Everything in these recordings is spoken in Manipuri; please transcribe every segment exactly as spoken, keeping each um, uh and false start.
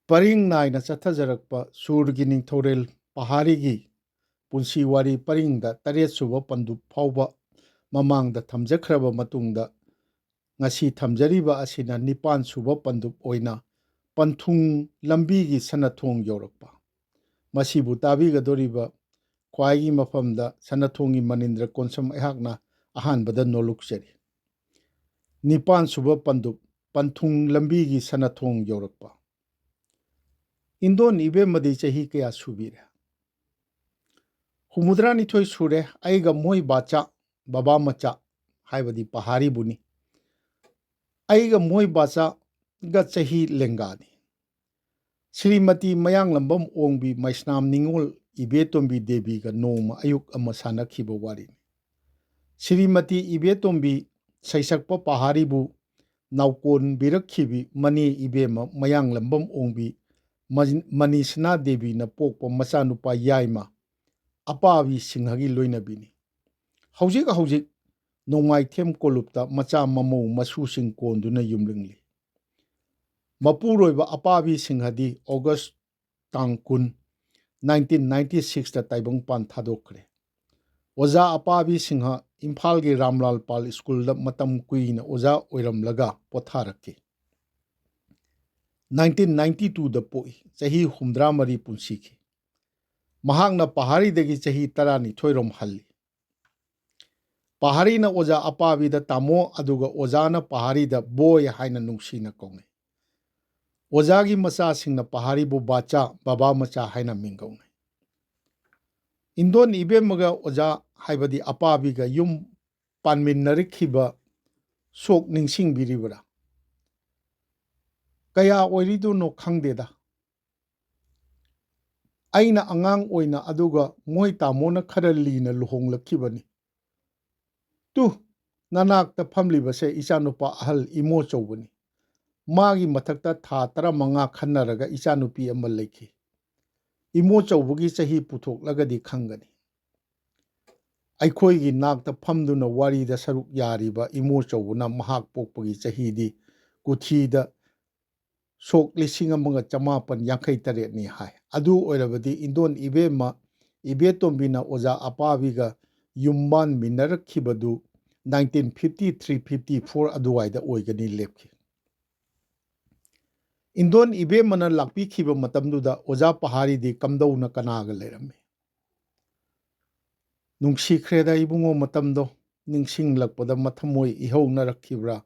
ꯄꯔꯤꯡ ꯅꯥꯏꯅ ꯆꯠꯊꯖꯔꯛꯄ ꯁꯨꯔꯒꯤ ꯅꯤꯡꯊꯧꯔꯦꯜ ꯄꯍꯥꯔꯤꯒꯤ ꯄꯨꯟꯁꯤ ꯋꯥꯔꯤ ꯄꯔꯤꯡꯗ ꯇꯔꯦꯠ ꯁꯨꯕ ꯄꯟꯗꯨꯞ ꯐꯥꯎꯕ ꯃꯃꯥꯡꯗ ꯊꯝꯖꯈ꯭ꯔꯕ ꯃꯇꯨꯡꯗ, ꯉꯁꯤ ꯊꯝꯖꯔꯤꯕ ꯑꯁꯤꯅ ꯅꯤꯄꯥꯟ ꯁꯨꯕ ꯄꯟꯗꯨꯞ ꯑꯣꯏꯅ ꯄꯟꯊꯨꯡ ꯂꯝꯕꯤꯒꯤ ꯁꯅꯊꯣꯡ ꯌꯧꯔꯛꯄ꯫ ꯃꯁꯤꯕꯨ ꯇꯥꯕꯤꯒꯗꯧꯔꯤꯕ ꯈ꯭ꯋꯥꯏꯒꯤ ꯃꯐꯝꯗ ꯁꯅꯊꯣꯡꯒꯤ ꯃꯅꯤꯟꯗ꯭ꯔ ꯀꯣꯟꯁꯝ ꯑꯩꯍꯥꯛꯅ ꯑꯍꯥꯟꯕꯗ ꯅꯣꯂꯨꯛꯆꯔꯤ꯫ ꯅꯤꯄꯥꯟ ꯁꯨꯕ ꯄꯟꯗꯨꯞ, ꯄꯟꯊꯨꯡ ꯂꯝꯕꯤꯒꯤ ꯁꯅꯊꯣꯡ ꯌꯧꯔꯛꯄ꯫ ꯏꯟꯗꯣꯟ ꯏꯕꯦꯝꯃꯗꯤ ꯆꯍꯤ ꯀꯌꯥ ꯁꯨꯕꯤꯔꯦ? ꯍꯨꯝꯐꯨꯇꯔꯥꯅꯤꯊꯣꯏ ꯁꯨꯔꯦ꯫ ꯑꯩꯒ ꯃꯣꯏ ꯕꯥꯆꯥ, ꯕꯕꯥ ꯃꯆꯥ, ꯍꯥꯏꯕꯗꯤ ꯄꯍꯥꯔꯤꯕꯨꯅꯤ꯫ ꯑꯩꯒ ꯃꯣꯏ ꯕꯥꯆꯥꯒ ꯆꯍꯤ ꯂꯦꯡꯒꯥꯅꯤ꯫ ꯁ꯭ꯔꯤꯃꯇꯤ ꯃꯌꯥꯡꯂꯝꯕꯝ ꯑꯣꯡꯕꯤ ꯃꯩꯁꯅꯥꯝ ꯅꯤꯉꯣꯜ ꯏꯕꯦꯇꯣꯝꯕꯤ ꯗꯦꯕꯤꯒ ꯅꯣꯡꯃ ꯑꯌꯨꯛ ꯑꯃ ꯁꯥꯟꯅꯈꯤꯕ ꯋꯥꯔꯤꯅꯤ꯫ ꯁ꯭ꯔꯤꯃꯇꯤ ꯏꯕꯦꯇꯣꯝꯕꯤ ꯁꯩꯁꯛꯄ ꯄꯍꯥꯔꯤꯕꯨ ꯅꯥꯎꯀꯣꯟꯕꯤꯔꯛꯈꯤꯕꯤ ꯃꯅꯦ ꯏꯕꯦꯝꯃ ꯃꯌꯥꯡꯂꯝꯕꯝ ꯑꯣꯡꯕꯤ ꯃꯅꯤꯁꯅꯥ ꯗꯦꯕꯤꯅ ꯄꯣꯛꯄ ꯃꯆꯥꯅꯨꯄꯥ ꯌꯥꯏꯃ ꯑꯄꯥꯕꯤ ꯁꯤꯡꯍꯒꯤ ꯂꯣꯏꯅꯕꯤꯅꯤ꯫ ꯍꯧꯖꯤꯛ ꯍꯧꯖꯤꯛ ꯅꯣꯡꯃꯥꯏꯊꯦꯝ ꯀꯣꯂꯨꯞꯇ ꯃꯆꯥ ꯃꯃꯧ ꯃꯁꯨꯁꯤꯡ ꯀꯣꯟꯗꯨꯅ ꯌꯨꯝꯂꯤꯡꯂꯤ꯫ ꯃꯄꯨꯔꯣꯏꯕ ꯑꯄꯥꯕꯤ ꯁꯤꯡꯍꯗꯤ ꯑꯣꯒꯁ ꯇꯥꯡ ꯀꯨꯟ, ꯅꯥꯏꯟꯇꯤꯟ ꯅꯥꯏꯟꯇꯤ ꯁꯤꯛꯁꯇ ꯇꯥꯏꯕꯪꯄꯥꯟ ꯊꯥꯗꯣꯛꯈ꯭ꯔꯦ꯫ ꯑꯣꯖꯥ ꯑꯄꯥꯕꯤ ꯁꯤꯡꯍ ꯏꯝꯐꯥꯜꯒꯤ ꯔꯥꯝꯂꯥꯜ ꯄꯥꯜ ꯁ꯭ꯀꯨꯜꯗ ꯃꯇꯝ ꯀꯨꯏꯅ ꯑꯣꯖꯥ ꯑꯣꯏꯔꯝꯂꯒ ꯄꯣꯊꯥꯔꯛꯈꯤ꯫ ꯅꯥꯏꯟꯇꯤꯟ ꯅꯥꯏꯟꯇꯤ ꯇꯨꯗ ꯄꯣꯛꯏ꯫ ꯆꯍꯤ ꯍꯨꯝꯐꯨꯇꯔꯥ ꯃꯔꯤ ꯄꯨꯟꯁꯤꯈꯤ꯫ ꯃꯍꯥꯛꯅ ꯄꯍꯥꯔꯤꯗꯒꯤ ꯆꯍꯤ ꯇꯔꯥꯅꯤꯊꯣꯏꯔꯣꯝ ꯍꯜꯂꯤ꯫ ꯄꯍꯥꯔꯤꯅ ꯑꯣꯖꯥ ꯑꯄꯥꯕꯤꯗ ꯇꯥꯃꯣ, ꯑꯗꯨꯒ ꯑꯣꯖꯥꯅ ꯄꯍꯥꯔꯤꯗ ꯕꯣꯏ ꯍꯥꯏꯅ ꯅꯨꯡꯁꯤꯅ ꯀꯧꯅꯩ꯫ ꯑꯣꯖꯥꯒꯤ ꯃꯆꯥꯁꯤꯡꯅ ꯄꯍꯥꯔꯤꯕꯨ ꯕꯥꯆꯥ, ꯕꯕꯥ ꯃꯆꯥ ꯍꯥꯏꯅ ꯃꯤꯡ ꯀꯧꯅꯩ꯫ ꯏꯟꯗꯣꯟ ꯏꯕꯦꯝꯃꯒ ꯑꯣꯖꯥ ꯍꯥꯏꯕꯗꯤ ꯑꯄꯥꯕꯤꯒ ꯌꯨꯝ ꯄꯥꯟꯃꯤꯟꯅꯔꯛꯈꯤꯕ ꯁꯣꯛ ꯅꯤꯡꯁꯤꯡꯕꯤꯔꯤꯕ꯭ꯔꯥ? ꯀꯌꯥ ꯑꯣꯏꯔꯤꯗꯣꯏꯅꯣ ꯈꯪꯗꯦꯗ꯫ ꯑꯩꯅ ꯑꯉꯥꯡ ꯑꯣꯏꯅ, ꯑꯗꯨꯒ ꯃꯣꯏ ꯇꯥꯃꯣꯅ ꯈꯔ ꯂꯤꯅ ꯂꯨꯍꯣꯡꯂꯛꯈꯤꯕꯅꯤ꯫ ꯇꯨ, ꯅꯅꯥꯛꯇ ꯐꯝꯂꯤꯕꯁꯦ ꯏꯆꯥꯅꯨꯄꯥ ꯑꯍꯜ ꯏꯃꯣꯆꯧꯕꯅꯤ꯫ ꯃꯥꯒꯤ ꯃꯊꯛꯇ ꯊꯥ ꯇꯔꯥꯃꯉꯥ ꯈꯟꯅꯔꯒ ꯏꯆꯥꯅꯨꯄꯤ ꯑꯃ ꯂꯩꯈꯤ꯫ ꯏꯃꯣꯆꯧꯕꯒꯤ ꯆꯍꯤ ꯄꯨꯊꯣꯛꯂꯒꯗꯤ ꯈꯪꯒꯅꯤ꯫ ꯑꯩꯈꯣꯏꯒꯤ ꯅꯥꯛꯇ ꯐꯝꯗꯨꯅ ꯋꯥꯔꯤꯗ ꯁꯔꯨꯛ ꯌꯥꯔꯤꯕ ꯏꯃꯣꯆꯧꯕꯅ ꯃꯍꯥꯛ ꯄꯣꯛꯄꯒꯤ ꯆꯍꯤꯗꯤ ꯀꯨꯊꯤꯗ ꯁꯣꯛ ꯂꯤꯁꯤꯡ ꯑꯃꯒ ꯆꯃꯥꯄꯟ ꯌꯥꯡꯈꯩ ꯇꯔꯦꯠꯅꯤ ꯍꯥꯏ꯫ ꯑꯗꯨ ꯑꯣꯏꯔꯕꯗꯤ ꯏꯟꯗꯣꯟ ꯏꯕꯦꯝꯃ ꯏꯕꯦꯇꯣꯝꯕꯤꯅ ꯑꯣꯖꯥ ꯑꯄꯥꯕꯤꯒ ꯌꯨꯝꯕꯥꯟꯃꯤꯟꯅꯔꯛꯈꯤꯕꯗꯨ nineteen fifty three fifty four ꯑꯗꯨꯋꯥꯏꯗ ꯑꯣꯏꯒꯅꯤ ꯂꯦꯞꯈꯤ꯫ ꯏꯟꯗꯣꯟ ꯏꯕꯦꯝꯃꯅ ꯂꯥꯛꯄꯤꯈꯤꯕ ꯃꯇꯝꯗꯨꯗ ꯑꯣꯖꯥ ꯄꯍꯥꯔꯤꯗꯤ ꯀꯝꯗꯧꯅ ꯀꯅꯥꯒ ꯂꯩꯔꯝꯃꯤ? "ꯅꯨꯡꯁꯤꯈ꯭ꯔꯦꯗ ꯏꯕꯨꯡꯉꯣ ꯃꯇꯝꯗꯣ, ꯅꯤꯡꯁꯤꯡꯂꯛꯄꯗ ꯃꯊꯃꯣꯏ ꯏꯍꯧꯅꯔꯛꯈꯤꯕ꯭ꯔꯥ?"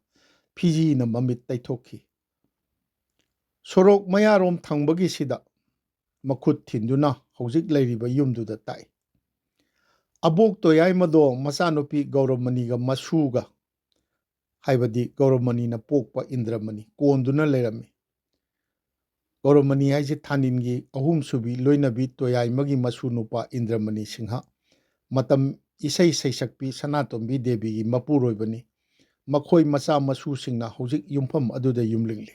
ꯐꯤꯖꯤꯅ ꯃꯃꯤꯠ ꯇꯩꯊꯣꯛꯈꯤ꯫ ꯁꯣꯔꯣꯛ ꯃꯌꯥꯔꯣꯝ ꯊꯪꯕꯒꯤꯁꯤꯗ ꯃꯈꯨꯠ ꯊꯤꯟꯗꯨꯅ ꯍꯧꯖꯤꯛ ꯂꯩꯔꯤꯕ ꯌꯨꯝꯗꯨꯗ ꯇꯥꯛꯏ꯫ ꯑꯕꯣꯛ ꯇꯣꯌꯥꯏꯃꯗꯣ ꯃꯆꯥꯅꯨꯄꯤ ꯒꯧꯔꯃꯅꯤꯒ ꯃꯁꯨꯒ, ꯍꯥꯏꯕꯗꯤ ꯒꯧꯔꯃꯅꯤꯅ ꯄꯣꯛꯄ ꯏꯟꯗ꯭ꯔꯃꯅꯤ, ꯀꯣꯟꯗꯨꯅ ꯂꯩꯔꯝꯃꯤ꯫ ꯒꯧꯔꯃꯅꯤ ꯍꯥꯏꯁꯦ ꯊꯥꯅꯤꯟꯒꯤ ꯑꯍꯨꯝꯁꯨꯕꯤ ꯂꯣꯏꯅꯕꯤ ꯇꯣꯌꯥꯏꯃꯒꯤ ꯃꯁꯨ ꯅꯨꯄꯥ ꯏꯟꯗ꯭ꯔꯃꯅꯤ ꯁꯤꯡꯍ, ꯃꯇꯝ ꯏꯁꯩ ꯁꯩꯁꯛꯄꯤ ꯁꯅꯥꯇꯣꯝꯕꯤ ꯗꯦꯕꯤꯒꯤ ꯃꯄꯨꯔꯣꯏꯕꯅꯤ꯫ ꯃꯈꯣꯏ ꯃꯆꯥ ꯃꯁꯨꯁꯤꯡꯅ ꯍꯧꯖꯤꯛ ꯌꯨꯝꯐꯝ ꯑꯗꯨꯗ ꯌꯨꯝꯂꯤꯡꯂꯤ꯫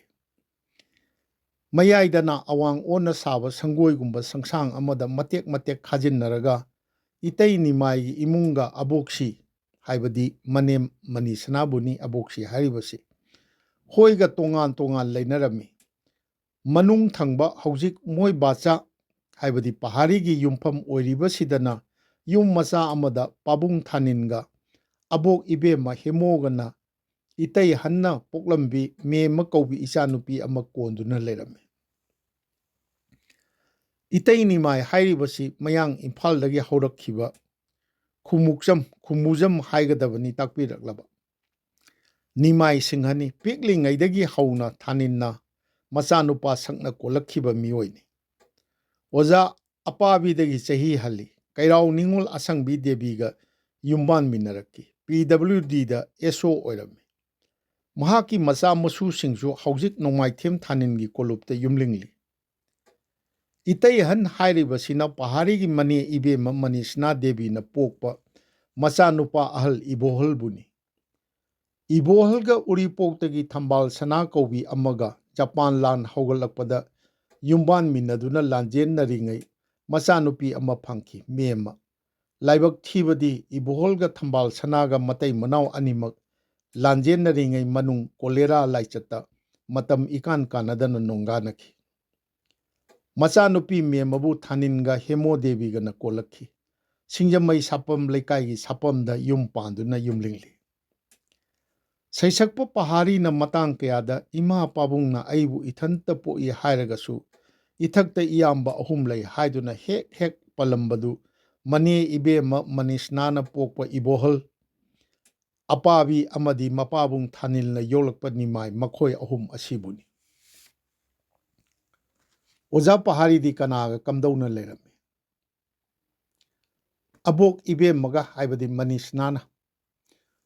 ꯃꯌꯥꯏꯗꯅ ꯑꯋꯥꯡ ꯑꯣꯟꯅ ꯁꯥꯕ ꯁꯪꯒꯣꯏꯒꯨꯝꯕ ꯁꯪꯁꯥꯡ ꯑꯃꯗ ꯃꯇꯦꯛ ꯃꯇꯦꯛ ꯈꯥꯖꯤꯟꯅꯔꯒ ꯏꯇꯩ ꯅꯤꯃꯥꯏꯒꯤ ꯏꯃꯨꯡꯒ ꯑꯕꯣꯛꯁꯤ, ꯍꯥꯏꯕꯗꯤ ꯃꯅꯦꯝ ꯃꯅꯤ ꯁꯅꯥꯕꯨꯅꯤ ꯑꯕꯣꯛꯁꯤ ꯍꯥꯏꯔꯤꯕꯁꯤ, ꯍꯣꯏꯒ ꯇꯣꯉꯥꯟ ꯇꯣꯉꯥꯟ ꯂꯩꯅꯔꯝꯃꯤ꯫ ꯃꯅꯨꯡ ꯊꯪꯕ ꯍꯧꯖꯤꯛ ꯃꯣꯏ ꯕꯥꯆꯥ, ꯍꯥꯏꯕꯗꯤ ꯄꯍꯥꯔꯤꯒꯤ ꯌꯨꯝꯐꯝ ꯑꯣꯏꯔꯤꯕꯁꯤꯗꯅ ꯌꯨꯝ ꯃꯆꯥ ꯑꯃꯗ ꯄꯥꯕꯨꯡ ꯊꯥꯅꯤꯟꯒ ꯑꯕꯣꯛ ꯏꯕꯦꯝꯃ ꯍꯦꯃꯣꯒꯅ ꯏꯇꯩ ꯍꯟꯅ ꯄꯣꯛꯂꯝꯕꯤ ꯃꯦꯝꯃ ꯀꯧꯕꯤ ꯏꯆꯥꯅꯨꯄꯤ ꯑꯃ ꯀꯣꯟꯗꯨꯅ ꯂꯩꯔꯝꯃꯤ꯫ ꯏꯇꯩ ꯅꯤꯃꯥꯏ ꯍꯥꯏꯔꯤꯕꯁꯤ ꯃꯌꯥꯡ ꯏꯝꯐꯥꯜꯗꯒꯤ ꯍꯧꯔꯛꯈꯤꯕ ꯈꯨꯃꯨꯛꯆꯝ, ꯈꯨꯃꯨꯖꯝ ꯍꯥꯏꯒꯗꯕꯅꯤ ꯇꯥꯛꯄꯤꯔꯛꯂꯕ꯫ ꯅꯤꯃꯥꯏ ꯁꯤꯡꯍꯅꯤ ꯄꯤꯛꯂꯤꯉꯩꯗꯒꯤ ꯍꯧꯅ ꯊꯥꯅꯤꯟꯅ ꯃꯆꯥꯅꯨꯄꯥ ꯁꯛꯅ ꯀꯣꯜꯂꯛꯈꯤꯕ ꯃꯤꯑꯣꯏꯅꯤ꯫ ꯑꯣꯖꯥ ꯑꯄꯥꯕꯤꯗꯒꯤ ꯆꯍꯤ ꯍꯜꯂꯤ꯫ ꯀꯩꯔꯥꯎ ꯅꯤꯉꯣꯜ ꯑꯁꯪꯕꯤ ꯗꯦꯕꯤꯒ ꯌꯨꯝꯕꯥꯟꯃꯤꯟꯅꯔꯛꯈꯤ꯫ ꯄꯤ ꯗꯕ꯭ꯂꯤꯎ ꯗꯤꯗ ꯑꯦꯁ ꯑꯣ ꯑꯣꯏꯔꯝꯃꯤ꯫ ꯃꯍꯥꯛꯀꯤ ꯃꯆꯥ ꯃꯁꯨꯁꯤꯡꯁꯨ ꯍꯧꯖꯤꯛ ꯅꯣꯡꯃꯥꯏꯊꯦꯝ ꯊꯥꯅꯤꯟꯒꯤ ꯀꯣꯂꯨꯞꯇ ꯌꯨꯝꯂꯤꯡꯂꯤ꯫ ꯏꯇꯩ ꯑꯍꯟ ꯍꯥꯏꯔꯤꯕꯁꯤꯅ ꯄꯍꯥꯔꯤꯒꯤ ꯃꯅꯦ ꯏꯕꯦꯝꯃ ꯃꯅꯤꯁꯅꯥ ꯗꯦꯕꯤꯅ ꯄꯣꯛꯄ ꯃꯆꯥꯅꯨꯄꯥ ꯑꯍꯜ ꯏꯕꯣꯍꯜꯕꯨꯅꯤ꯫ ꯏꯕꯣꯍꯜꯒ ꯎꯔꯤꯄꯣꯛꯇꯒꯤ ꯊꯝꯕꯥꯜ ꯁꯅꯥ ꯀꯧꯕꯤ ꯑꯃꯒ ꯖꯄꯥꯟ ꯂꯥꯟ ꯍꯧꯒꯠꯂꯛꯄꯗ ꯌꯨꯝꯕꯥꯟꯃꯤꯟꯅꯗꯨꯅ ꯂꯥꯟꯖꯦꯟꯅꯔꯤꯉꯩ ꯃꯆꯥꯅꯨꯄꯤ ꯑꯃ ꯐꯪꯈꯤ, ꯃꯦꯝꯃ꯫ ꯂꯥꯏꯕꯛ ꯊꯤꯕꯗꯤ ꯏꯕꯣꯍꯜꯒ ꯊꯝꯕꯥꯜ ꯁꯅꯥꯒ ꯃꯇꯩ ꯃꯅꯥꯎ ꯑꯅꯤꯃꯛ ꯂꯥꯟꯖꯦꯟꯅꯔꯤꯉꯩ ꯃꯅꯨꯡ ꯀꯣꯂꯦꯔꯥ ꯂꯥꯏꯆꯠꯇ ꯃꯇꯝ ꯏꯀꯥꯟ ꯀꯥꯟꯅꯗꯅ ꯅꯣꯡꯒꯥꯅꯈꯤ꯫ ꯃꯆꯥꯅꯨꯄꯤ ꯃꯦꯝ ꯑꯕꯨ ꯊꯥꯅꯤꯟꯒ ꯍꯦꯃꯣ ꯗꯦꯕꯤꯒꯅ ꯀꯣꯜꯂꯛꯈꯤ꯫ ꯁꯤꯡꯖꯃꯩ ꯁꯥꯄꯝ ꯂꯩꯀꯥꯏꯒꯤ ꯁꯥꯄꯝꯗ ꯌꯨꯝ ꯄꯥꯟꯗꯨꯅ ꯌꯨꯝꯂꯤꯡꯂꯤ꯫ ꯁꯩꯁꯛꯄ ꯄꯍꯥꯔꯤꯅ ꯃꯇꯥꯡ ꯀꯌꯥꯗ ꯏꯃꯥ ꯄꯥꯕꯨꯡꯅ ꯑꯩꯕꯨ ꯏꯊꯟꯇ ꯄꯣꯛꯏ ꯍꯥꯏꯔꯒꯁꯨ, ꯏꯊꯛꯇ ꯏꯌꯥꯝꯕ ꯑꯍꯨꯝ ꯂꯩ ꯍꯥꯏꯗꯨꯅ ꯍꯦꯛ ꯍꯦꯛ ꯄꯜꯂꯝꯕꯗꯨ ꯃꯅꯦ ꯏꯕꯦꯝꯃ ꯃꯅꯤꯁꯅꯥꯅ ꯄꯣꯛꯄ ꯏꯕꯣꯍꯜ, ꯑꯄꯥꯕꯤ ꯑꯃꯗꯤ ꯃꯄꯥꯕꯨꯡ ꯊꯥꯅꯤꯜꯅ ꯌꯣꯛꯂꯛꯄ ꯅꯤꯃꯥꯏ ꯃꯈꯣꯏ ꯑꯍꯨꯝ ꯑꯁꯤꯕꯨꯅꯤ꯫ ꯑꯣꯖꯥ ꯄꯍꯥꯔꯤꯗꯤ ꯀꯅꯥꯒ ꯀꯝꯗꯧꯅ ꯂꯩꯔꯝꯃꯤ? ꯑꯕꯣꯛ ꯏꯕꯦꯝꯃꯒ, ꯍꯥꯏꯕꯗꯤ ꯃꯅꯤꯁꯅꯥꯅ꯫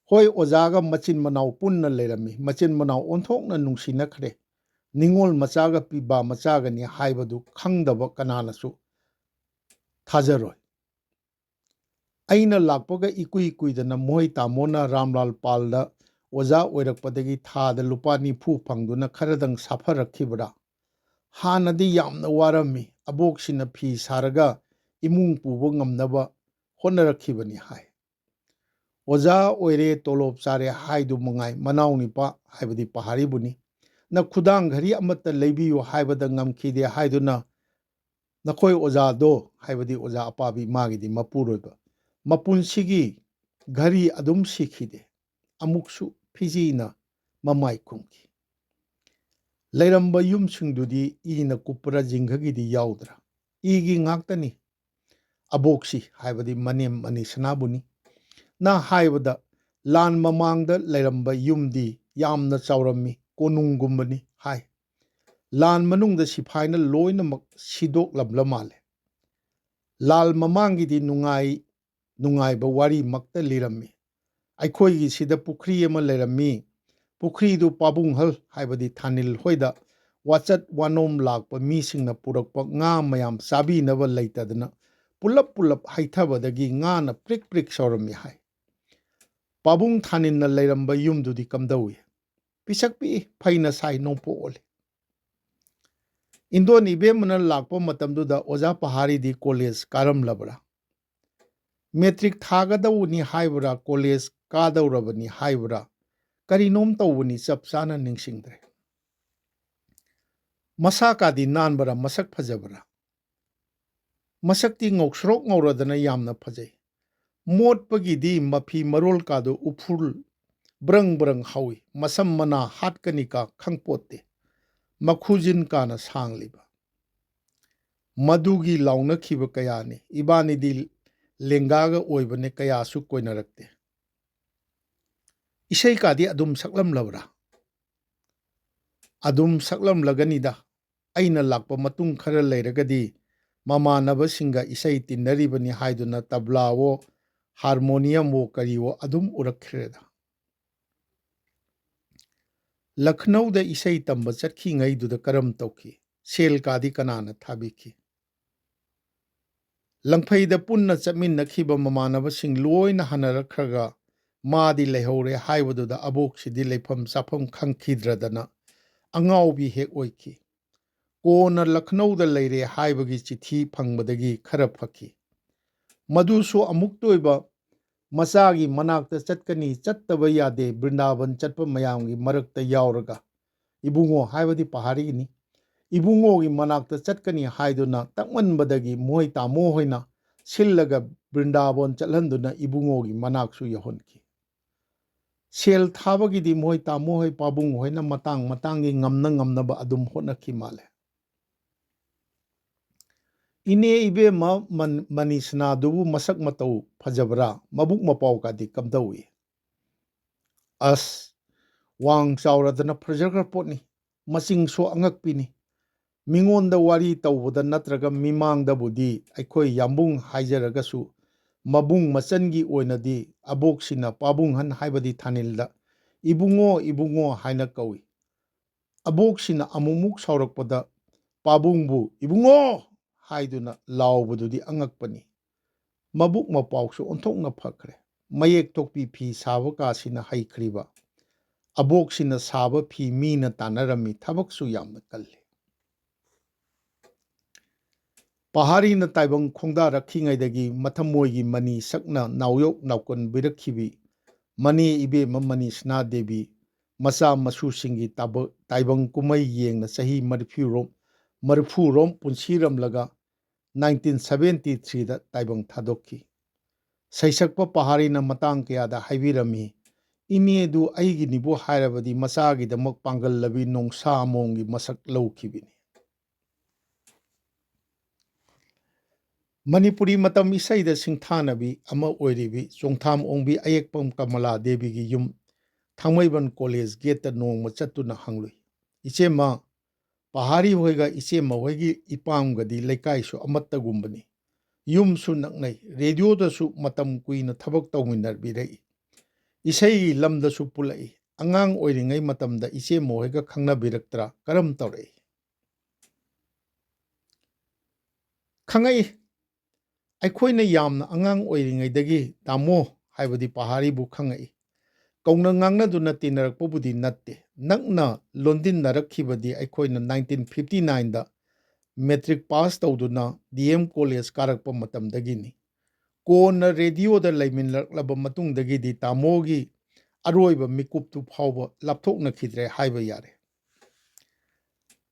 ꯍꯣꯏ, ꯑꯣꯖꯥꯒ ꯃꯆꯤꯟ ꯃꯅꯥꯎ ꯄꯨꯟꯅ ꯂꯩꯔꯝꯃꯤ꯫ ꯃꯆꯤꯟ ꯃꯅꯥꯎ ꯑꯣꯟꯊꯣꯛꯅ ꯅꯨꯡꯁꯤꯅꯈ꯭ꯔꯦ꯫ ꯅꯤꯉꯣꯜ ꯃꯆꯥꯒ ꯄꯤꯕꯥ ꯃꯆꯥꯒꯅꯤ ꯍꯥꯏꯕꯗꯨ ꯈꯪꯗꯕ ꯀꯅꯥꯅꯁꯨ ꯊꯥꯖꯔꯣꯏ꯫ ꯑꯩꯅ ꯂꯥꯛꯄꯒ ꯏꯀꯨꯏ ꯀꯨꯏꯗꯅ ꯃꯣꯏ ꯇꯥꯃꯣꯅ ꯔꯥꯝꯂꯥꯜ ꯄꯥꯜꯗ ꯑꯣꯖꯥ ꯑꯣꯏꯔꯛꯄꯗꯒꯤ ꯊꯥꯗ ꯂꯨꯄꯥ ꯅꯤꯐꯨ ꯐꯪꯗꯨꯅ ꯈꯔꯗꯪ ꯁꯥꯐꯔꯛꯈꯤꯕ꯭ꯔꯥ? ꯍꯥꯟꯅꯗꯤ ꯌꯥꯝꯅ ꯋꯥꯔꯝꯃꯤ꯫ ꯑꯕꯣꯛꯁꯤꯅ ꯐꯤ ꯁꯥꯔꯒ ꯏꯃꯨꯡ ꯄꯨꯕ ꯉꯝꯅꯕ ꯍꯣꯠꯅꯔꯛꯈꯤꯕꯅꯤ ꯍꯥꯏ꯫ ꯑꯣꯖꯥ ꯑꯣꯏꯔꯦ, ꯇꯣꯂꯣꯞ ꯆꯥꯔꯦ ꯍꯥꯏꯗꯨ ꯃꯉꯥꯏ, ꯃꯅꯥꯎ ꯅꯤꯄꯥ, ꯍꯥꯏꯕꯗꯤ ꯄꯍꯥꯔꯤꯕꯨꯅꯤ꯫ ꯅ ꯈꯨꯗꯥꯡ ꯘꯔꯤ ꯑꯃꯠꯇ ꯂꯩꯕꯤꯌꯨ ꯍꯥꯏꯕꯗ ꯉꯝꯈꯤꯗꯦ ꯍꯥꯏꯗꯨꯅ ꯅꯈꯣꯏ ꯑꯣꯖꯥꯗꯣ, ꯍꯥꯏꯕꯗꯤ ꯑꯣꯖꯥ ꯑꯄꯥꯕꯤ, ꯃꯥꯒꯤꯗꯤ ꯃꯄꯨꯔꯣꯏꯕ, ꯃꯄꯨꯟꯁꯤꯒꯤ ꯘꯔꯤ ꯑꯗꯨꯝ ꯁꯤꯈꯤꯗꯦ꯫ ꯑꯃꯨꯛꯁꯨ ꯐꯤꯖꯤꯅ ꯃꯃꯥꯏ ꯈꯨꯝꯈꯤ꯫ ꯂꯩꯔꯝꯕ ꯌꯨꯝꯁꯤꯡꯗꯨꯗꯤ ꯏꯅ ꯀꯨꯞꯄ꯭ꯔꯥ ꯖꯤꯡꯒꯒꯤꯗꯤ ꯌꯥꯎꯗ꯭ꯔꯥ? ꯏꯒꯤ ꯉꯥꯛꯇꯅꯤ꯫ ꯑꯕꯣꯛꯁꯤ, ꯍꯥꯏꯕꯗꯤ ꯃꯅꯦꯝ ꯃꯅꯤꯁꯅꯥꯕꯨꯅꯤ, ꯅ ꯍꯥꯏꯕꯗ ꯂꯥꯟ ꯃꯃꯥꯡꯗ ꯂꯩꯔꯝꯕ ꯌꯨꯝꯗꯤ ꯌꯥꯝꯅ ꯆꯥꯎꯔꯝꯃꯤ, ꯀꯣꯅꯨꯡꯒꯨꯝꯕꯅꯤ ꯍꯥꯏ꯫ ꯂꯥꯟ ꯃꯅꯨꯡꯗ ꯁꯤꯐꯥꯏꯅ ꯂꯣꯏꯅꯃꯛ ꯁꯤꯗꯣꯛꯂꯝꯂ ꯃꯥꯜꯂꯦ꯫ ꯂꯥꯜ ꯃꯃꯥꯡꯒꯤꯗꯤ ꯅꯨꯡꯉꯥꯏ, ꯅꯨꯡꯉꯥꯏꯕ ꯋꯥꯔꯤꯃꯛꯇ ꯂꯤꯔꯝꯃꯤ꯫ ꯑꯩꯈꯣꯏꯒꯤ ꯁꯤꯗ ꯄꯨꯈ꯭ꯔꯤ ꯑꯃ ꯂꯩꯔꯝꯃꯤ꯫ ꯄꯨꯈ꯭ꯔꯤꯗꯨ ꯄꯥꯕꯨꯡꯍꯜ, ꯍꯥꯏꯕꯗꯤ ꯊꯥꯅꯤꯜ ꯍꯣꯏꯗ ꯋꯥꯆꯠ ꯋꯥꯅꯣꯝ ꯂꯥꯛꯄ ꯃꯤꯁꯤꯡꯅ ꯄꯨꯔꯛꯄ ꯉꯥ ꯃꯌꯥꯝ ꯆꯥꯕꯤꯅꯕ ꯂꯩꯇꯗꯅ ꯄꯨꯂꯞ ꯄꯨꯂꯞ ꯍꯩꯊꯕꯗꯒꯤ ꯉꯥꯅ ꯄ꯭ꯔꯤꯛ ꯄ꯭ꯔꯤꯛ ꯁꯧꯔꯝꯃꯤ ꯍꯥꯏ꯫ ꯄꯥꯕꯨꯡ ꯊꯥꯅꯤꯟꯅ ꯂꯩꯔꯝꯕ ꯌꯨꯝꯗꯨꯗꯤ ꯀꯝꯗꯧꯏ? ꯄꯤꯁꯛ ꯄꯤꯛꯏ, ꯐꯩꯅ ꯁꯥꯏ, ꯅꯣꯡꯄꯣꯛ ꯑꯣꯜꯂꯤ꯫ ꯏꯟꯗꯣꯟ ꯏꯕꯦꯝꯃꯅ ꯂꯥꯛꯄ ꯃꯇꯝꯗꯨꯗ ꯑꯣꯖꯥ ꯄꯍꯥꯔꯤꯗꯤ ꯀꯣꯂꯦꯖ ꯀꯥꯔꯝꯂꯕ꯭ꯔꯥ? ꯃꯦꯇ꯭ꯔꯤꯛ ꯊꯥꯒꯗꯧꯕꯅꯤ ꯍꯥꯏꯕ꯭ꯔꯥ, ꯀꯣꯂꯦꯖ ꯀꯥꯗꯧꯔꯕꯅꯤ ꯍꯥꯏꯕ꯭ꯔꯥ, ꯀꯔꯤꯅꯣꯝ ꯇꯧꯕꯅꯤ, ꯆꯞ ꯆꯥꯅ ꯅꯤꯡꯁꯤꯡꯗ꯭ꯔꯦ꯫ ꯃꯁꯥ ꯀꯥꯗꯤ ꯅꯥꯟꯕꯔꯥ, ꯃꯁꯛ ꯐꯖꯕꯔꯥ? ꯃꯁꯛꯇꯤ ꯉꯧꯁ꯭ꯔꯣꯛ ꯉꯧꯔꯗꯅ ꯌꯥꯝꯅ ꯐꯖꯩ꯫ ꯃꯣꯠꯄꯒꯤꯗꯤ ꯃꯐꯤ ꯃꯔꯣꯜ ꯀꯥꯗꯨ ꯎꯐꯨꯜ ꯕ꯭ꯔꯪ ꯕ꯭ꯔꯪ ꯍꯧꯏ꯫ ꯃꯁꯝ ꯃꯅꯥ ꯍꯥꯠꯀꯅꯤ ꯀꯥ ꯈꯪꯄꯣꯠꯇꯦ꯫ ꯃꯈꯨꯖꯤꯟ ꯀꯥꯅ ꯁꯥꯡꯂꯤꯕ꯫ ꯃꯗꯨꯒꯤ ꯂꯥꯎꯅꯈꯤꯕ ꯀꯌꯥꯅꯤ꯫ ꯏꯕꯥꯅꯤꯗꯤ ꯂꯦꯡꯒꯥꯒ ꯑꯣꯏꯕꯅꯦ, ꯀꯌꯥꯁꯨ ꯀꯣꯏꯅꯔꯛꯇꯦ꯫ ꯏꯁꯩ ꯀꯥꯗꯤ ꯑꯗꯨꯝ ꯁꯛꯂꯝꯂꯕ꯭ꯔꯥ? ꯑꯗꯨꯝ ꯁꯛꯂꯝꯂꯒꯅꯤꯗ꯫ ꯑꯩꯅ ꯂꯥꯛꯄ ꯃꯇꯨꯡ ꯈꯔ ꯂꯩꯔꯒꯗꯤ ꯃꯃꯥꯟꯅꯕꯁꯤꯡꯒ ꯏꯁꯩ ꯇꯤꯟꯅꯔꯤꯕꯅꯤ ꯍꯥꯏꯗꯨꯅ ꯇꯕ꯭ꯂꯥꯋꯣ, ꯍꯥꯔꯃꯣꯅꯤꯌꯝꯋꯣ ꯀꯔꯤꯋꯣ ꯑꯗꯨꯝ ꯎꯔꯛꯈ꯭ꯔꯦꯗ꯫ ꯂꯈꯅꯧꯗ ꯏꯁꯩ ꯇꯝꯕ ꯆꯠꯈꯤꯉꯩꯗꯨꯗ ꯀꯔꯝ ꯇꯧꯈꯤ? ꯁꯦꯜ ꯀꯥꯗꯤ ꯀꯅꯥꯅ ꯊꯥꯕꯤꯈꯤ? ꯂꯪꯐꯩꯗ ꯄꯨꯟꯅ ꯆꯠꯃꯤꯟꯅꯈꯤꯕ ꯃꯃꯥꯟꯅꯕꯁꯤꯡ ꯂꯣꯏꯅ ꯍꯟꯅꯔꯛꯈ꯭ꯔꯒ ꯃꯥꯗꯤ ꯂꯩꯍꯧꯔꯦ ꯍꯥꯏꯕꯗꯨꯗ ꯑꯕꯣꯛꯁꯤꯗꯤ ꯂꯩꯐꯝ ꯆꯥꯐꯝ ꯈꯪꯈꯤꯗ꯭ꯔꯗꯅ ꯑꯉꯥꯎꯕꯤ ꯍꯦꯛ ꯑꯣꯏꯈꯤ꯫ ꯀꯣꯟꯅ ꯂꯈꯅꯧꯗ ꯂꯩꯔꯦ ꯍꯥꯏꯕꯒꯤ ꯆꯤꯊꯤ ꯐꯪꯕꯗꯒꯤ ꯈꯔ ꯐꯈꯤ꯫ ꯃꯗꯨꯁꯨ ꯑꯃꯨꯛꯇ ꯑꯣꯏꯕ ꯃꯆꯥꯒꯤ ꯃꯅꯥꯛꯇ ꯆꯠꯀꯅꯤ, ꯆꯠꯇꯕ ꯌꯥꯗꯦ, ꯕ꯭ꯔꯤꯟꯗꯥꯕꯟ ꯆꯠꯄ ꯃꯌꯥꯝꯒꯤ ꯃꯔꯛꯇ ꯌꯥꯎꯔꯒ, ꯏꯕꯨꯡꯉꯣ ꯍꯥꯏꯕꯗꯤ ꯄꯍꯥꯔꯤꯒꯤꯅꯤ, ꯏꯕꯨꯡꯉꯣꯒꯤ ꯃꯅꯥꯛꯇ ꯆꯠꯀꯅꯤ ꯍꯥꯏꯗꯨꯅ ꯇꯛꯃꯟꯕꯗꯒꯤ ꯃꯣꯏ ꯇꯥꯃꯣ ꯍꯣꯏꯅ ꯁꯤꯜꯂꯒ ꯕ꯭ꯔꯤꯟꯗꯥꯕꯣꯟ ꯆꯠꯍꯟꯗꯨꯅ ꯏꯕꯨꯡꯉꯣꯒꯤ ꯃꯅꯥꯛꯁꯨ ꯌꯧꯍꯟꯈꯤ꯫ ꯁꯦꯜ ꯊꯥꯕꯒꯤꯗꯤ ꯃꯣꯏ ꯇꯥꯃꯣ ꯍꯣꯏ ꯄꯥꯕꯨꯡ ꯍꯣꯏꯅ ꯃꯇꯥꯡ ꯃꯇꯥꯡꯒꯤ ꯉꯝꯅ ꯉꯝꯅꯕ ꯑꯗꯨꯝ ꯍꯣꯠꯅꯈꯤ ꯃꯥꯜꯂꯦ꯫ ꯏꯅꯦ ꯏꯕꯦꯝꯃ ꯃꯟ-, ꯃꯅꯤꯁꯅꯥꯗꯨꯕꯨ ꯃꯁꯛ ꯃꯇꯧ ꯐꯖꯕ꯭ꯔꯥ? ꯃꯕꯨꯛ ꯃꯄꯥꯎꯒꯗꯤ ꯀꯝꯗꯧꯏ? ꯑꯁ, ꯋꯥꯡ ꯆꯥꯎꯔꯗꯅ ꯐꯖꯈ꯭ꯔ ꯄꯣꯠꯅꯤ꯫ ꯃꯆꯤꯡꯁꯨ ꯑꯉꯛꯄꯤꯅꯤ꯫ ꯃꯤꯉꯣꯟꯗ ꯋꯥꯔꯤ ꯇꯧꯕꯗ ꯅꯠꯇ꯭ꯔꯒ ꯃꯤꯃꯥꯡꯗꯕꯨꯗꯤ ꯑꯩꯈꯣꯏ ꯌꯥꯝꯕꯨꯡ ꯍꯥꯏꯖꯔꯒꯁꯨ, ꯃꯕꯨꯡ ꯃꯆꯟꯒꯤ ꯑꯣꯏꯅꯗꯤ ꯑꯕꯣꯛꯁꯤꯅ ꯄꯥꯕꯨꯡꯍꯟ ꯍꯥꯏꯕꯗꯤ ꯊꯥꯅꯤꯜꯗ ꯏꯕꯨꯡꯉꯣ, ꯏꯕꯨꯡꯉꯣ ꯍꯥꯏꯅ ꯀꯧꯏ꯫ ꯑꯕꯣꯛꯁꯤꯅ ꯑꯃꯨꯛꯃꯨꯛ ꯁꯥꯎꯔꯛꯄꯗ ꯄꯥꯕꯨꯡꯕꯨ "ꯏꯕꯨꯡꯉꯣ" ꯍꯥꯏꯗꯨꯅ ꯂꯥꯎꯕꯗꯨꯗꯤ ꯑꯉꯛꯄꯅꯤ꯫ ꯃꯕꯨꯛ ꯃꯄꯥꯎꯁꯨ ꯑꯣꯟꯊꯣꯛꯅ ꯐꯈ꯭ꯔꯦ꯫ ꯃꯌꯦꯛ ꯊꯣꯛꯄꯤ ꯐꯤ ꯁꯥꯕ ꯀꯥꯁꯤꯅ ꯍꯩꯈ꯭ꯔꯤꯕ꯫ ꯑꯕꯣꯛꯁꯤꯅ ꯁꯥꯕ ꯐꯤ ꯃꯤꯅ ꯇꯥꯟꯅꯔꯝꯃꯤ, ꯊꯕꯛꯁꯨ ꯌꯥꯝꯅ ꯀꯜꯂꯤ꯫ ꯄꯍꯥꯔꯤꯅ ꯇꯥꯏꯕꯪ ꯈꯣꯡꯗꯥꯔꯛꯈꯤꯉꯩꯗꯒꯤ ꯃꯊꯃꯣꯏꯒꯤ ꯃꯅꯤ ꯁꯛꯅ ꯅꯥꯎꯌꯣꯛ ꯅꯥꯎꯀꯟꯕꯤꯔꯛꯈꯤꯕꯤ ꯃꯅꯦ ꯏꯕꯦꯝꯃ ꯃꯅꯤꯁꯅꯥ ꯗꯦꯕꯤ ꯃꯆꯥ ꯃꯁꯨꯁꯤꯡꯒꯤ ꯇꯥꯏꯕꯪ ꯀꯨꯝꯍꯩ ꯌꯦꯡꯅ ꯆꯍꯤ ꯃꯔꯤꯐꯨꯔꯣꯝ ꯃꯔꯤꯐꯨꯔꯣꯝ ꯄꯨꯟꯁꯤꯔꯝꯂꯒ ꯅꯥꯏꯟꯇꯤꯟ ꯁꯕꯦꯟꯇꯤ ꯊ꯭ꯔꯤꯗ ꯇꯥꯏꯕꯪ ꯊꯥꯗꯣꯛꯈꯤ꯫ ꯁꯩꯁꯛꯄ ꯄꯍꯥꯔꯤꯅ ꯃꯇꯥꯡ ꯀꯌꯥꯗ ꯍꯥꯏꯕꯤꯔꯝꯃꯤ, "ꯏꯅꯦꯗꯨ ꯑꯩꯒꯤꯅꯤꯕꯨ ꯍꯥꯏꯔꯕꯗꯤ ꯃꯆꯥꯒꯤꯗꯃꯛ ꯄꯥꯡꯒꯜ ꯂꯕꯤ ꯅꯣꯡꯁꯥ ꯃꯣꯡꯒꯤ ꯃꯁꯛ ꯂꯧꯈꯤꯕꯅꯤ"꯫ ꯃꯅꯤꯄꯨꯔꯤ ꯃꯇꯝ ꯏꯁꯩꯗ ꯁꯤꯡꯊꯥꯅꯕꯤ ꯑꯃ ꯑꯣꯏꯔꯤꯕꯤ ꯆꯣꯡꯊꯥꯝ ꯑꯣꯡꯕꯤ ꯑꯌꯦꯛꯄꯝ ꯀꯃꯂꯥ ꯗꯦꯕꯤꯒꯤ ꯌꯨꯝ ꯊꯥꯡꯃꯩꯕꯟ ꯀꯣꯂꯦꯖ ꯒꯦꯠꯇ ꯅꯣꯡꯃ ꯆꯠꯇꯨꯅ ꯍꯪꯂꯨꯏ, "ꯏꯆꯦꯃ, ꯄꯍꯥꯔꯤ ꯍꯣꯏꯒ ꯏꯆꯦꯃ ꯍꯣꯏꯒꯤ ꯏꯄꯥꯝꯒꯗꯤ ꯂꯩꯀꯥꯏꯁꯨ ꯑꯃꯠꯇꯒꯨꯝꯕꯅꯤ꯫ ꯌꯨꯝꯁꯨ ꯅꯛꯅꯩ, ꯔꯦꯗꯤꯑꯣꯗꯁꯨ ꯃꯇꯝ ꯀꯨꯏꯅ ꯊꯕꯛ ꯇꯧꯃꯤꯟꯅꯕꯤꯔꯛꯏ꯫ ꯏꯁꯩꯒꯤ ꯂꯝꯗꯁꯨ ꯄꯨꯜꯂꯛꯏ꯫ ꯑꯉꯥꯡ ꯑꯣꯏꯔꯤꯉꯩ ꯃꯇꯝꯗ ꯏꯆꯦꯃ ꯍꯣꯏꯒ ꯈꯪꯅꯕꯤꯔꯛꯇ꯭ꯔꯥ? ꯀꯔꯝ ꯇꯧꯔꯛꯏ?" "ꯈꯪꯉꯛꯏ꯫ ꯑꯩꯈꯣꯏꯅ ꯌꯥꯝꯅ ꯑꯉꯥꯡ ꯑꯣꯏꯔꯤꯉꯩꯗꯒꯤ ꯇꯥꯃꯣ ꯍꯥꯏꯕꯗꯤ ꯄꯍꯥꯔꯤꯕꯨ ꯈꯪꯉꯛꯏ꯫ ꯀꯧꯅ ꯉꯥꯡꯅꯗꯨꯅ ꯇꯤꯟꯅꯔꯛꯄꯕꯨꯗꯤ ꯅꯠꯇꯦ꯫ ꯅꯛꯅ ꯂꯣꯟꯗꯤꯟꯅꯔꯛꯈꯤꯕꯗꯤ ꯑꯩꯈꯣꯏꯅ ꯅꯥꯏꯟꯇꯤꯟ ꯐꯤꯐꯇꯤ ꯅꯥꯏꯟꯗ ꯃꯦꯇ꯭ꯔꯤꯛ ꯄꯥꯁ ꯇꯧꯗꯨꯅ ꯗꯤ ꯑꯦꯝ ꯀꯣꯂꯦꯖ ꯀꯥꯔꯛꯄ ꯃꯇꯝꯗꯒꯤꯅꯤ꯫ ꯀꯣꯟꯅ ꯔꯦꯗꯤꯑꯣꯗ ꯂꯩꯃꯤꯟꯅꯔꯛꯂꯕ ꯃꯇꯨꯡꯗꯒꯤꯗꯤ ꯇꯥꯃꯣꯒꯤ ꯑꯔꯣꯏꯕ ꯃꯤꯀꯨꯞꯇꯨ ꯐꯥꯎꯕ ꯂꯥꯞꯊꯣꯛꯅꯈꯤꯗ꯭ꯔꯦ ꯍꯥꯏꯕ ꯌꯥꯔꯦ"꯫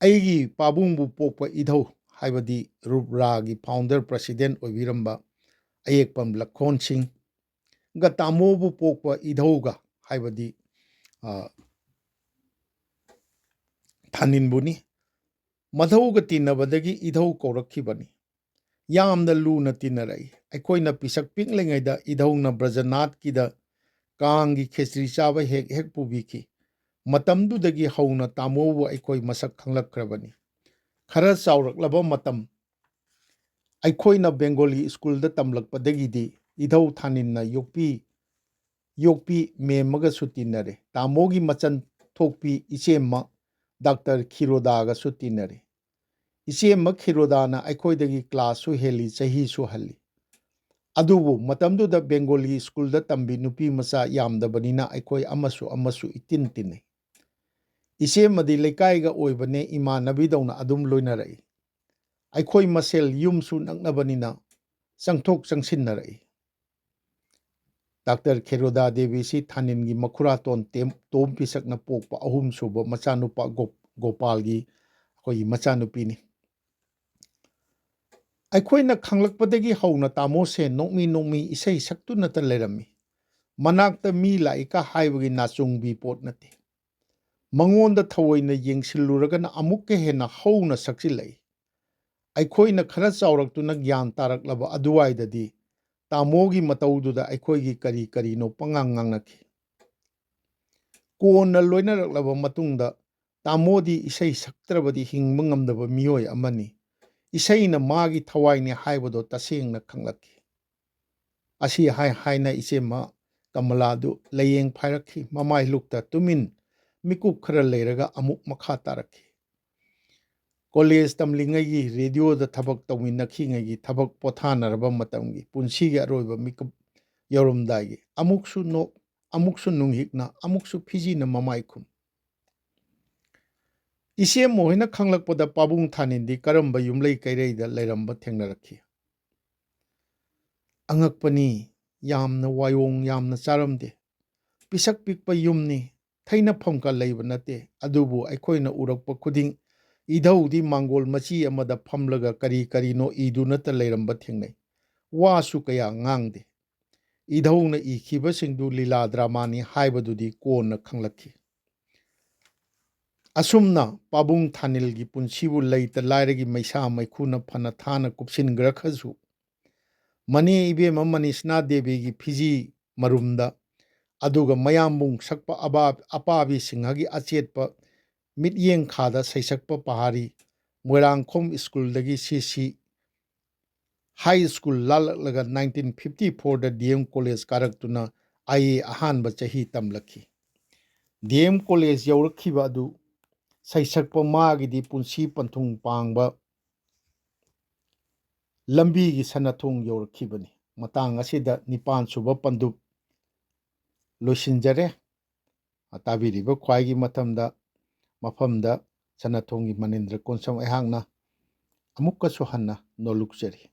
ꯑꯩꯒꯤ ꯄꯥꯕꯨꯡꯕꯨ ꯄꯣꯛꯄ ꯏꯙꯧ ꯍꯥꯏꯕꯗꯤ ꯔꯨꯞꯔꯥꯒꯤ ꯐꯥꯎꯟꯗꯔ ꯄ꯭ꯔꯁꯤꯗꯦꯟ ꯑꯣꯏꯕꯤꯔꯝꯕ ꯑꯌꯦꯛꯄꯝ ꯂꯛꯈꯣꯟ ꯁꯤꯡꯒ ꯇꯥꯃꯣꯕꯨ ꯄꯣꯛꯄ ꯏꯙꯧꯒ ꯍꯥꯏꯕꯗꯤ, ꯑ, ꯊꯥꯅꯤꯟꯕꯨꯅꯤ꯫ ꯃꯙꯧꯒ ꯇꯤꯟꯅꯕꯗꯒꯤ ꯏꯙꯧ ꯀꯧꯔꯛꯈꯤꯕꯅꯤ꯫ ꯌꯥꯝꯅ ꯂꯨꯅ ꯇꯤꯟꯅꯔꯛꯏ꯫ ꯑꯩꯈꯣꯏꯅ ꯄꯤꯁꯛ ꯄꯤꯛꯂꯤꯉꯩꯗ ꯏꯙꯧꯅ ꯕ꯭ꯔꯖꯅꯥꯊꯀꯤꯗ ꯀꯥꯡꯒꯤ ꯈꯦꯆ꯭ꯔꯤ ꯆꯥꯕ ꯍꯦꯛ ꯍꯦꯛ ꯄꯨꯕꯤꯈꯤ꯫ ꯃꯇꯝꯗꯨꯗꯒꯤ ꯍꯧꯅ ꯇꯥꯃꯣꯕꯨ ꯑꯩꯈꯣꯏ ꯃꯁꯛ ꯈꯪꯂꯛꯈ꯭ꯔꯕꯅꯤ꯫ ꯈꯔ ꯆꯥꯎꯔꯛꯂꯕ ꯃꯇꯝ, ꯑꯩꯈꯣꯏꯅ ꯕꯦꯡꯒꯣꯂꯤ ꯁ꯭ꯀꯨꯜꯗ ꯇꯝꯂꯛꯄꯗꯒꯤꯗꯤ ꯏꯙꯧ ꯊꯥꯅꯤꯟꯅ ꯌꯣꯛꯄꯤ, ꯌꯣꯛꯄꯤ ꯃꯦꯝꯃꯒꯁꯨ ꯇꯤꯟꯅꯔꯦ꯫ ꯇꯥꯃꯣꯒꯤ ꯃꯆꯟ ꯊꯣꯛꯄꯤ ꯏꯆꯦꯝꯃ ꯗꯥꯛꯇꯔ ꯈꯤꯔꯣꯗꯥꯒꯁꯨ ꯇꯤꯟꯅꯔꯦ꯫ ꯏꯆꯦꯝꯃ ꯈꯤꯔꯣꯗꯥꯅ ꯑꯩꯈꯣꯏꯗꯒꯤ ꯀ꯭ꯂꯥꯁꯁꯨ ꯍꯦꯜꯂꯤ, ꯆꯍꯤꯁꯨ ꯍꯜꯂꯤ꯫ ꯑꯗꯨꯕꯨ ꯃꯇꯝꯗꯨꯗ ꯕꯦꯡꯒꯣꯂꯤ ꯁ꯭ꯀꯨꯜꯗ ꯇꯝꯕꯤ ꯅꯨꯄꯤ ꯃꯆꯥ ꯌꯥꯝꯗꯕꯅꯤꯅ ꯑꯩꯈꯣꯏ ꯑꯃꯁꯨ ꯑꯃꯁꯨ ꯏꯇꯤꯟ ꯇꯤꯟꯅꯩ꯫ ꯏꯆꯦꯝꯃꯗꯤ ꯂꯩꯀꯥꯏꯒ ꯑꯣꯏꯕꯅꯦ, ꯏꯃꯥꯟꯅꯕꯤꯗꯧꯅ ꯑꯗꯨꯝ ꯂꯣꯏꯅꯔꯛꯏ꯫ ꯑꯩꯈꯣꯏ ꯃꯁꯦꯜ ꯌꯨꯝꯁꯨ ꯅꯛꯅꯕꯅꯤꯅ ꯆꯪꯊꯣꯛ ꯆꯪꯁꯤꯟꯅꯔꯛꯏ꯫ ꯗꯥꯛꯇꯔ ꯈꯦꯔꯣꯗꯥ ꯗꯦꯕꯤꯁꯤ ꯊꯥꯅꯤꯟꯒꯤ ꯃꯈꯨꯔꯥꯇꯣꯟ ꯇꯦꯝ-, ꯇꯣꯝ ꯄꯤꯁꯛꯅ ꯄꯣꯛꯄ ꯑꯍꯨꯝꯁꯨꯕ ꯃꯆꯥꯅꯨꯄꯥ ꯒꯣꯞ-, ꯒꯣꯄꯥꯜꯒꯤ ꯑꯩꯈꯣꯏꯒꯤ ꯃꯆꯥꯅꯨꯄꯤꯅꯤ꯫ ꯑꯩꯈꯣꯏꯅ ꯈꯪꯂꯛꯄꯗꯒꯤ ꯍꯧꯅ ꯇꯥꯃꯣꯁꯦ ꯅꯣꯛꯃꯤ ꯅꯣꯛꯃꯤ ꯏꯁꯩ ꯁꯛꯇꯨꯅꯇ ꯂꯩꯔꯝꯃꯤ꯫ ꯃꯅꯥꯛꯇ ꯃꯤ ꯂꯥꯛꯏꯀ ꯍꯥꯏꯕꯒꯤ ꯅꯥꯆꯨꯡꯕꯤ ꯄꯣꯠ ꯅꯠꯇꯦ꯫ ꯃꯉꯣꯟꯗ ꯊꯑꯣꯏꯅ ꯌꯦꯡꯁꯤꯜꯂꯨꯔꯒꯅ ꯑꯃꯨꯛꯀ ꯍꯦꯟꯅ ꯍꯧꯅ ꯁꯛꯆꯤꯜꯂꯛꯏ꯫ ꯑꯩꯈꯣꯏꯅ ꯈꯔ ꯆꯥꯎꯔꯛꯇꯨꯅ ꯒ꯭ꯌꯥꯟ ꯇꯥꯔꯛꯂꯕ ꯑꯗꯨꯋꯥꯏꯗꯗꯤ ꯇꯥꯃꯣꯒꯤ ꯃꯇꯧꯗꯨꯗ ꯑꯩꯈꯣꯏꯒꯤ ꯀꯔꯤ ꯀꯔꯤꯅꯣ ꯄꯉꯥꯡ ꯉꯥꯡꯅꯈꯤ꯫ ꯀꯣꯟꯅ ꯂꯣꯏꯅꯔꯛꯂꯕ ꯃꯇꯨꯡꯗ ꯇꯥꯃꯣꯗꯤ ꯏꯁꯩ ꯁꯛꯇ꯭ꯔꯕꯗꯤ ꯍꯤꯡꯕ ꯉꯝꯗꯕ ꯃꯤꯑꯣꯏ ꯑꯃꯅꯤ꯫ ꯏꯁꯩꯅ ꯃꯥꯒꯤ ꯊꯋꯥꯏꯅꯤ ꯍꯥꯏꯕꯗꯣ ꯇꯁꯦꯡꯅ ꯈꯪꯂꯛꯈꯤ꯫ ꯑꯁꯤ ꯍꯥꯏ ꯍꯥꯏꯅ ꯏꯆꯦꯃ ꯀꯃꯂꯥꯗꯨ ꯂꯥꯏꯌꯦꯡ ꯐꯥꯏꯔꯛꯈꯤ꯫ ꯃꯃꯥꯏ ꯂꯨꯛꯇ ꯇꯨꯃꯤꯟ ꯃꯤꯀꯨꯞ ꯈꯔ ꯂꯩꯔꯒ ꯑꯃꯨꯛ ꯃꯈꯥ ꯇꯥꯔꯛꯈꯤ꯫ ꯀꯣꯂꯦꯖ ꯇꯝꯂꯤꯉꯩꯒꯤ, ꯔꯦꯗꯤꯑꯣꯗ ꯊꯕꯛ ꯇꯧꯃꯤꯟꯅꯈꯤꯉꯩꯒꯤ, ꯊꯕꯛ ꯄꯣꯊꯥꯅꯔꯕ ꯃꯇꯝꯒꯤ, ꯄꯨꯟꯁꯤꯒꯤ ꯑꯔꯣꯏꯕ ꯃꯤꯀꯨꯞ ꯌꯧꯔꯝꯗꯥꯏꯒꯤ ꯑꯃꯨꯛꯁꯨ ꯅꯣꯛ, ꯑꯃꯨꯛꯁꯨ ꯅꯨꯡꯍꯤꯛꯅ, ꯑꯃꯨꯛꯁꯨ ꯐꯤꯖꯤꯅ ꯃꯃꯥꯏ ꯈꯨꯝ꯫ ꯏꯆꯦ ꯃꯣꯍꯣꯏꯅ ꯈꯪꯂꯛꯄꯗ ꯄꯥꯕꯨꯡ ꯊꯥꯅꯤꯟꯗꯤ ꯀꯔꯝꯕ ꯌꯨꯝꯂꯩ ꯀꯩꯔꯩꯗ ꯂꯩꯔꯝꯕ ꯊꯦꯡꯅꯔꯛꯈꯤ꯫ ꯑꯉꯛꯄꯅꯤ, ꯌꯥꯝꯅ ꯋꯥꯌꯣꯡ ꯌꯥꯝꯅ ꯆꯥꯔꯝꯗꯦ꯫ ꯄꯤꯁꯛ ꯄꯤꯛꯄ ꯌꯨꯝꯅꯤ, ꯊꯩꯅꯐꯝꯒ ꯂꯩꯕ ꯅꯠꯇꯦ꯫ ꯑꯗꯨꯕꯨ ꯑꯩꯈꯣꯏꯅ ꯎꯔꯛꯄ ꯈꯨꯗꯤꯡ ꯏꯙꯧꯗꯤ ꯃꯥꯡꯒꯣꯜ ꯃꯆꯤ ꯑꯃꯗ ꯐꯝꯂꯒ ꯀꯔꯤ ꯀꯔꯤꯅꯣ ꯏꯗꯨꯅꯇ ꯂꯩꯔꯝꯕ ꯊꯦꯡꯅꯩ꯫ ꯋꯥꯁꯨ ꯀꯌꯥ ꯉꯥꯡꯗꯦ꯫ ꯏꯙꯧꯅ ꯏꯈꯤꯕꯁꯤꯡꯗꯨ ꯂꯤꯂꯥ ꯗ꯭ꯔꯃꯥꯅꯤ ꯍꯥꯏꯕꯗꯨꯗꯤ ꯀꯣꯟꯅ ꯈꯪꯂꯛꯈꯤ꯫ ꯑꯁꯨꯝꯅ ꯄꯥꯕꯨꯡ ꯊꯥꯅꯤꯜꯒꯤ ꯄꯨꯟꯁꯤꯕꯨ ꯂꯩꯇ ꯂꯥꯏꯔꯒꯤ ꯃꯩꯁꯥ ꯃꯩꯈꯨꯅ ꯐꯅ ꯊꯥꯅ ꯀꯨꯞꯁꯤꯟꯈ꯭ꯔꯈ꯭ꯔꯁꯨ, ꯃꯅꯦ ꯏꯕꯦꯝꯃ ꯃꯅꯤꯁꯅꯥ ꯗꯦꯕꯤꯒꯤ ꯐꯤꯖꯤ ꯃꯔꯨꯝꯗ, ꯑꯗꯨꯒ ꯃꯌꯥꯝꯕꯨꯡ ꯁꯛꯄ ꯑꯕꯥ-, ꯑꯄꯥꯕꯤ ꯁꯤꯡꯍꯒꯤ ꯑꯆꯦꯠꯄ ꯃꯤꯠꯌꯦꯡ ꯈꯥꯗ ꯁꯩꯁꯛꯄ ꯄꯍꯥꯔꯤ, ꯃꯣꯏꯔꯥꯡꯈꯣꯝ ꯁ꯭ꯀꯨꯜꯗꯒꯤ ꯁꯤ ꯁꯤ ꯍꯥꯏ ꯁ꯭ꯀꯨꯜ ꯂꯥꯜꯂꯛꯂꯒ ꯅꯥꯏꯟꯇꯤꯟ ꯐꯤꯐꯇꯤ ꯐꯣꯔꯗ D M college ꯀꯥꯔꯛꯇꯨꯅ I A ꯑꯍꯥꯟꯕ ꯆꯍꯤ ꯇꯝꯂꯛꯈꯤ꯫ ꯗꯤ ꯑꯦꯝ ꯀꯣꯂꯦꯖ ꯌꯧꯔꯛꯈꯤꯕ ꯑꯗꯨ ꯁꯩꯁꯛꯄ ꯃꯥꯒꯤꯗꯤ ꯄꯨꯟꯁꯤ ꯄꯟꯊꯨꯡ ꯄꯥꯡꯕ ꯂꯝꯕꯤꯒꯤ ꯁꯅꯊꯣꯡ ꯌꯧꯔꯛꯈꯤꯕꯅꯤ꯫ ꯃꯇꯥꯡ ꯑꯁꯤꯗ ꯅꯤꯄꯥꯟ ꯁꯨꯕ ꯄꯟꯗꯨꯞ ꯂꯣꯏꯁꯤꯟꯖꯔꯦ꯫ ꯇꯥꯕꯤꯔꯤꯕ ꯈ꯭ꯋꯥꯏꯒꯤ ꯃꯊꯪꯗ, ꯃꯐꯝꯗ ꯁꯅꯥꯊꯣꯡꯒꯤ ꯃꯅꯤꯟꯗ꯭ꯔ ꯀꯣꯟꯁꯝ ꯑꯩꯍꯥꯛꯅ ꯑꯃꯨꯛꯀꯁꯨ ꯍꯟꯅ ꯅꯣꯜꯂꯨꯛꯆꯔꯤ꯫